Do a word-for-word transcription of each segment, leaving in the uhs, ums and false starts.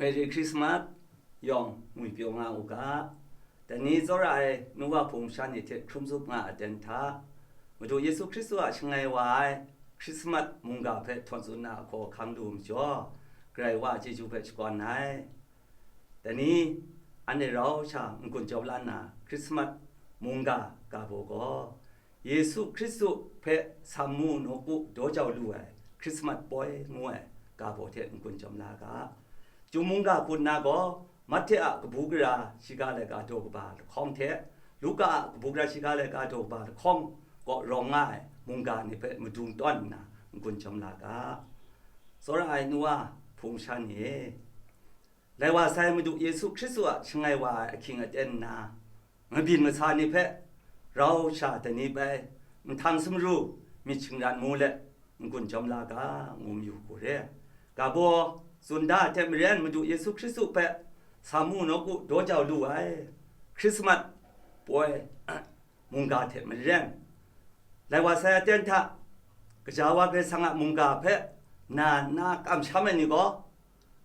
Merry Christmas yawng ngwipyaw nga u ga. Dai ni tsawra ai nu wa hpung masha ni hte hkrum zup nga aten hta, Madu Yesu Hkristu a shangai wa ai Hkrismat mungga hpe htawn tsun na ahkaw hkang lu majaw, Karai wa a chyeju hpe shakawn ai. Dai ni, anhte rau sha n-gun jawm la nna, Hkrismat mungga ga baw gaw, Yesu Hkristu hpe samu nawku daw jau lu ai Hkrismat poi ngu ai ga baw hte n-gun jawm la ga. Chyum mungga hpun na gaw, Mahte a kabu gara shiga laika daw kaba lahkawng hte, Luka a kabu gara shiga laika daw kaba lahkawng kaw rawng nga ai mungga ni hpe madung tawn nna n-gun jawm la ga. Tsawra ai nu wa hpung masha ni e, lai wa sai Madu Yesu Hkristu a shangai wa ai ahkying aten nna, mabyin masa ni hpe rau sha dai ni bai, nhtang sumru, myit shingran mu let, n-gun jawm la ga, ngu mayu hku re. Ga baw, tsun da ai hte maren Madu Yesu Hkristu hpe samu nawku daw jau lu ai Hkrismat poi mungga hte maren, lai wa sai aten hta, gaja wa Karai Kasang a mungga hpe na nna kamsham ai ni gaw,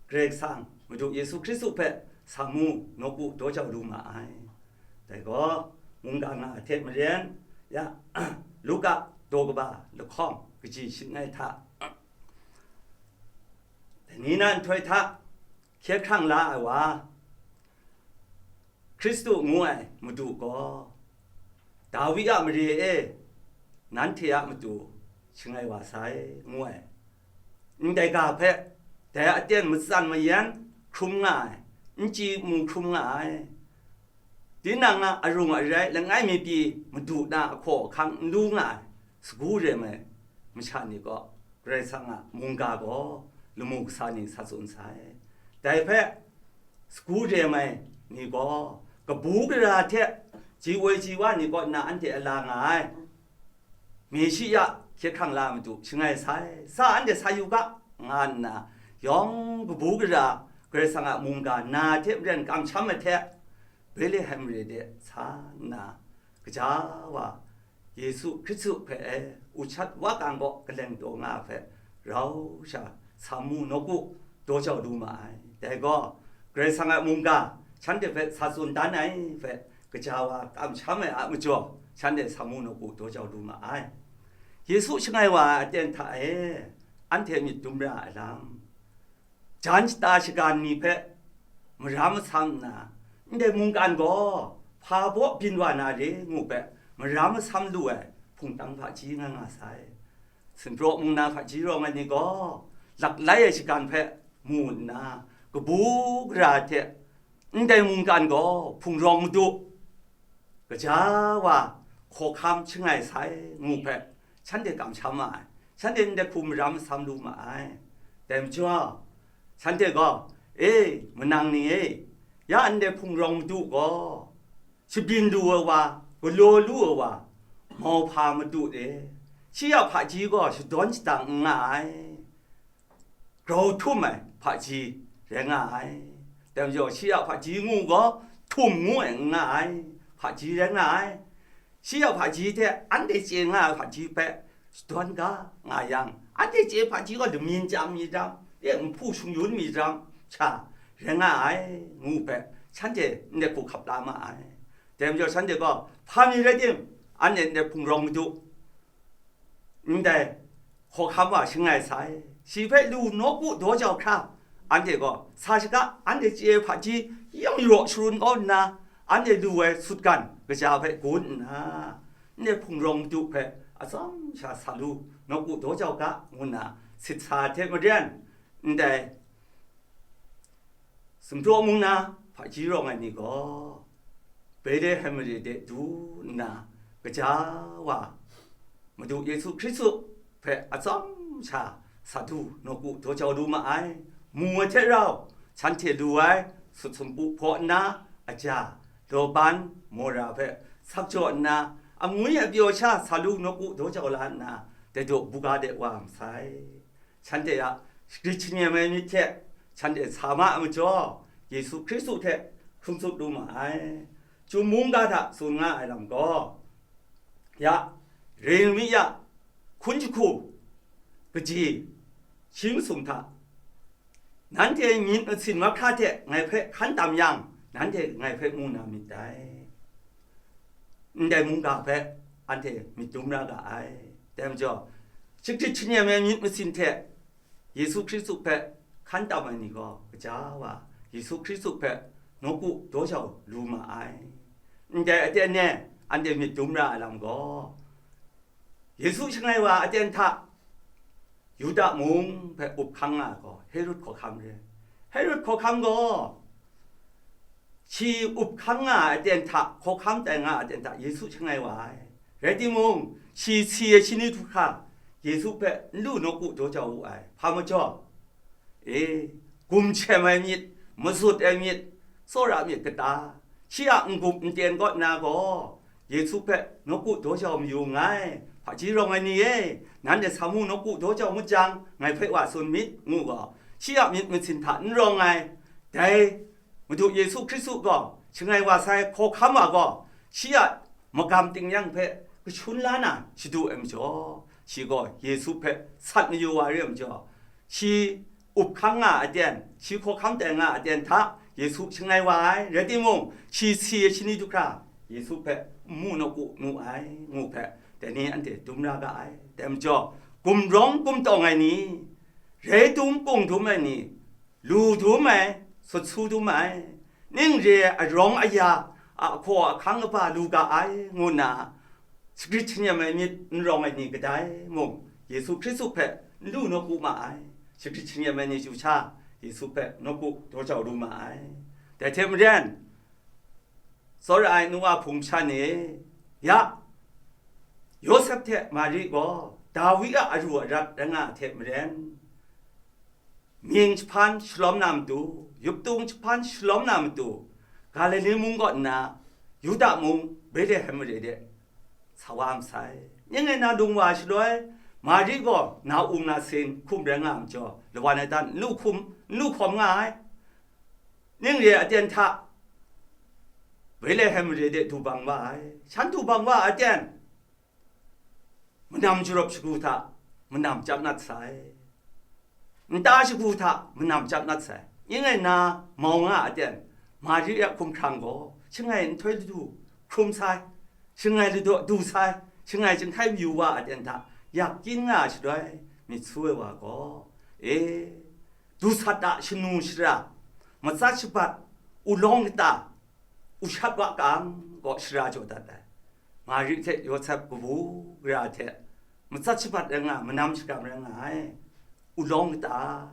Karai Kasang Madu Yesu Hkristu hpe samu nawku daw jau lu ma ai. Dai gaw, mungga nga hte maren, ya, Luka daw kaba lahkawng kaji shangai hta, dai ni na nhtoi hta hkye hkrang la ai wa, Hkristu ngu ai Madu gaw, Dawi a mare e, nanhte a matu shangai wa sai, ngu ai. Ndai ga hpe, dai aten matsan mayan hkrum nga ai, n chyi mu hkrum nga ai. Tinang a arung arai langai mi pyi Madu na ahkaw ahkang n lu nga ai, sagu rem ai masha ni gaw, Karai Kasang a mungga gaw lamu kasa ni sa tsun sai. Dai hpe, sagu rem ai ni gaw, kabu gara hte ji woi ji wa ni kaw nna anhte a la nga ai. Meshiya hkye hkrang la Madu shangai sai, sa anhte sa yu ga, nga nna, yawng kabu gara Karai Kasang a mungga na hte maren kamsham ai hte, Betlehem mare de sa nna, gaja wa Yesu Hkristu hpe e, uchat wa kang gaw kaleng taw nga hpe, rau sha samu nawku daw jau lu ma ai. Dai gaw, Karai Kasang a mungga shanhte hpe sa tsun dan ai hpe, gaja wa kamsham ai a majaw, shanhte samu nawku daw jau lu ma ai. Yesu shangai wa ai aten hta e, anhte myit dum ra ai lam, jan shata shagan ni hpe maram masam nna, ndai mungkan gaw hpa baw byin wa na re ngu hpe maram masam lu ai hpungtang hpaji nga nga sai. Sinpraw mung na hpaji rawng ai ni gaw, laklai ai shagan hpe mu nna, kabu gara hte ndai mungkan gaw hpung rawng madu, gaja wa hkawhkam shangai sai ngu hpe, shanhte kamsham ma ai, shanhte ndai hku maram masam lu ma ai. Dai majaw, shanhte gaw, E, manang ni e, ya ndai hpung rawng madu gaw, shabyin lu ai wa, galaw lu ai wa, mauhpa madu e, shi a hpaji gaw shadawn shadang n nga ai, grau htum ai hpaji rai nga ai. Dai majaw, shi a hpaji ngu gaw, htum ngu ai n nga ai, hpaji rai nga ai. Shi a hpaji hte anhte chye nga ai hpaji hpe shadawn ga nga yang, anhte chye hpaji gaw lamyin chyam mi dang, e, nhpu shung-yun mi dang, sha rai nga ai, ngu hpe, shanhte ndai hku hkap la ma ai. Dai majaw, shanhte gaw, hpa mi rai tim, anhte ndai hpung rawng madu, ndai hkawhkam wa shangai sai, shi hpe lu nawku daw jau hkra, anhte gaw sa shaga, anhte chye ai hpaji yang yaraw sharun kau nna, anhte lu ai sutgan kaja hpe gun nna, ndai hpung rawng madu hpe atsam sha sa lu nawku daw jau ga, ngu nna sit sa ai hte maren, ndai Sumpraw mung na hpaji rawng ai ni gaw, Betlehem mare de du nna, gaja wa Madu Yesu Hkristu hpe atsam sha sa du nawku daw jau lu ma ai. Mu ai hte rau, shanhte lu ai sut sumpu hpaw nna, aja, lawban, mora hpe sak jaw nna, angwi apyaw sha sa lu nawku daw jau la nna, dai daw buga de wa masai. Shanhte a shagrit shanem ai myit hte shanhte sa ma ai majaw, Yesu Hkristu hte hkrum tsup lu ma ai. Chyum mungga hta tsun nga ai lam gaw, ya, Yeremia hkun jahku kaji shi masum hta Nanhte myit masin mahkra hte ngai hpe hkan tam yang, nanhte ngai hpe mu na myit dai. Ndai mungga hpe anhte myit dum ra ga ai. Dai majaw, shagrit shanyen ai myit masin hte Yesu Hkristu hpe hkan tam ai ni gaw, kaja wa Yesu Hkristu hpe nawku daw jau lu ma ai. Ndai aten e anhte myit dum ra ai lam gaw, Yesu shangai wa aten hta Yuda mung hpe up hkang nga ai gaw Herod hkawhkam re. Herod hkawhkam gaw shi up hkang nga ai aten hta, hkawhkam tai nga ai aten hta Yesu shangai wa ai. Rai timung, shi si ai shi ni du hkra Yesu hpe n lu nawku daw jau wu ai. Hpa majaw, e, gumshem ai myit, mazut ai myit, tsawra myit kata, shi a n-gup n-ten kaw nna gaw, Yesu hpe nawku daw jau mayu nngai. Hpaji rawng ai ni e, nanhte sa mu nawku daw jau ngut jang, ngai hpe wa tsun myit, ngu gaw, shi a myit masin hta n rawng ai. Dai Madu Yesu Hkristu gaw shangai wa sai hkawhkam wa gaw, shi a magam tingnyang hpe kashun la na shadu ai majaw, shi gaw Yesu hpe sat mayu wa re ai majaw, shi up hkang nga aten, shi hkawhkam tai nga aten hta Yesu shangai wa ai. Rai timung, shi si ai shi ni du hkra Yesu hpe n mu nawku nu ai, ngu hpe, dai ni anhte dum ra ga ai. Dai majaw, gumrawng gumtawng ai ni, rai dum kung dum ai ni, lu dum ai, sut su dum ai, ning re ai arawng aya a ahkaw ahkang kaba lu ga ai, ngu nna, shagrit shanyen ai myit n rawng ai ni kadai mung, Yesu Hkristu hpe n lu nawku ma ai. Shagrit shanyen ai ni chyu sha, Yesu hpe nawku daw jau lu ma ai. Dai hte maren, tsawra ai nu wa hpung shan e, ya, Yawsep hte Mari gaw Dawi a aru arat rai nga ai hte maren, mying jahpan shalawm na matu, yuptung jahpan shalawm na matu, Galile mung kaw nna, Yuda mung Betlehem mare de sa wa masai. Ning rai na, lung wa shaloi, Mari gaw na-um nasin hkum rai nga ai majaw, lawan ai dan n lu hkum, n lu hkawm nga ai. Ning re ai aten hta, Betlehem mare de du bang wa ai. Shan du bang wa ai aten, manam jarawp shagu hta manam chyap nat sai, nta shagu hta manam chyap nat sai. Ning rai na, mau nga ai aten, Mari a hkumhkrang gaw shangai nhtoi ladu hkrum sai, shangai ladaw du sai, shangai jinghkai mayu wa ai aten hta yak kyin nga ai shaloi, myit su ai wa gaw, e, dusat a shanu shara, matsat shabat, ulawng kata, ushat wa kang kaw shara jaw dat ai. Mari hte Yawsep kabu gara hte matsat shabat rai nga, manam shakram rai nga ai, ulawng kata,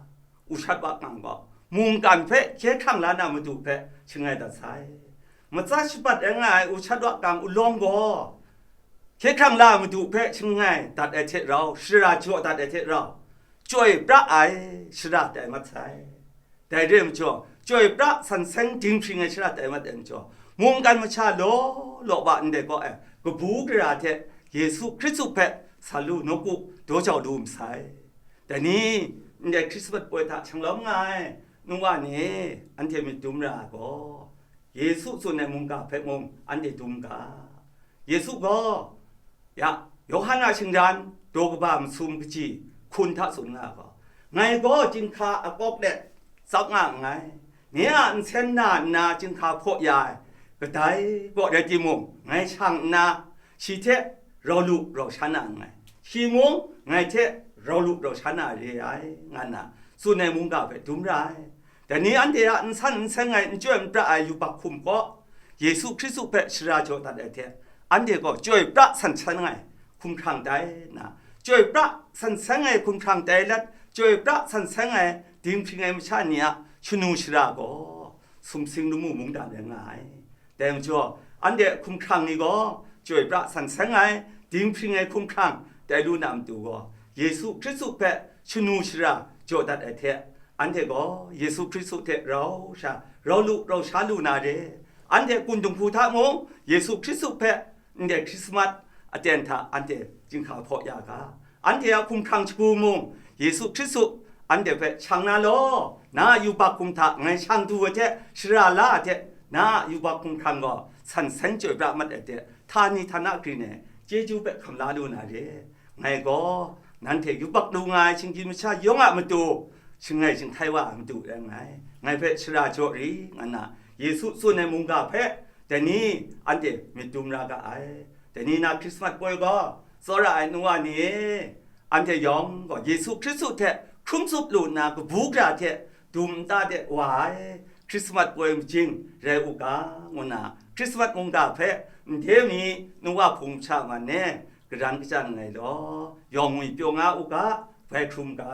ushat wa kang gaw mungkan hpe hkye hkrang la na matu hpe shangai dat sai. Matsat shabat rai nga ai ushat wa kang ulawng gaw hkye hkrang la ai matu hpe shangai dat ai hte rau, shara jaw dat ai hte rau, chyoi pra ai shara tai mat sai. Dai re ai majaw, chyoi pra san seng dinghpring ai shara tai mat ai majaw, mungkan masha law law wa ndai kaw ai kabu gara hte Yesu Hkristu hpe sa lu nawku daw jau lu masai. Dai ni, ndai Hkrismat poi hta shanglawm nga ai nu wa ni, anhte myit dum ra ai gaw, Yesu tsun ai mungga hpe mung anhte dum ga. Yesu gaw, ya, Yawhan a shingran daw kaba masum kaji hkun hta tsun nga ai gaw, ngai gaw chyinghka akawk let tsap nga nngai. Nye a nsen na nna chyinghka hpaw ya ai kadai kaw rai timung, ngai shang nna, shi hte rau lu rau sha na nngai. Shi mung ngai hte rau lu rau sha na re ai, nga nna tsun ai mungga hpe dum ra ai. Dai ni anhte a n san n seng ai, n chyoi n pra ai yubak hkum kaw, Yesu Hkristu hpe shara jaw dat ai hte, anhte gaw chyoi pra san seng ai hkumhkrang tai nna, chyoi pra san seng ai hkumhkrang tai let, chyoi pra san seng ai dinghpring ai masha ni a shanu shara gaw sumsing lamu mungdan rai nga ai. Dai majaw, anhte hkumhkrang ni gaw chyoi pra san seng ai, dinghpring ai hkumhkrang tai lu na matu gaw, Yesu Hkristu hpe shanu shara jaw dat ai hte, anhte gaw Yesu Hkristu hte rau sha, rau lu rau sha lu na re. Anhte kun dinghku hta mung Yesu Hkristu hpe ndai Hkrismat aten hta anhte chyinghka hpaw ya ga. Anhte a hkumhkrang shagu mung, Yesu Hkristu anhte hpe shang na law, na a yubak hkum hta ngai shang du ai hte shara la ai hte, na a yubak hkumhkrang gaw san seng chyoi pra mat ai hte, htani htana grin ai chyeju hpe hkam la lu na re. Ngai gaw nanhte yubak lu nga ai shinggyim masha yawng a matu, shangai shanghkai wa ai Madu rai nngai. Ngai hpe shara jaw ri nga na, Yesu tsun ai mungga hpe dai ni anhte myit dum ra ga ai. Dai ni na Hkrismat poi gaw, tsawra ai nu wa ni e, anhte yawng gaw Yesu Hkristu hte hkrum tsup lu nna, kabu gara hte dum nta de wa ai Hkrismat poi majing rai u ga, ngu nna Hkrismat mungga hpe ndai mi nu wa hpung masha man e garan kachyan nngai law, yawng ngwi pyaw nga u ga, bai hkrum ga.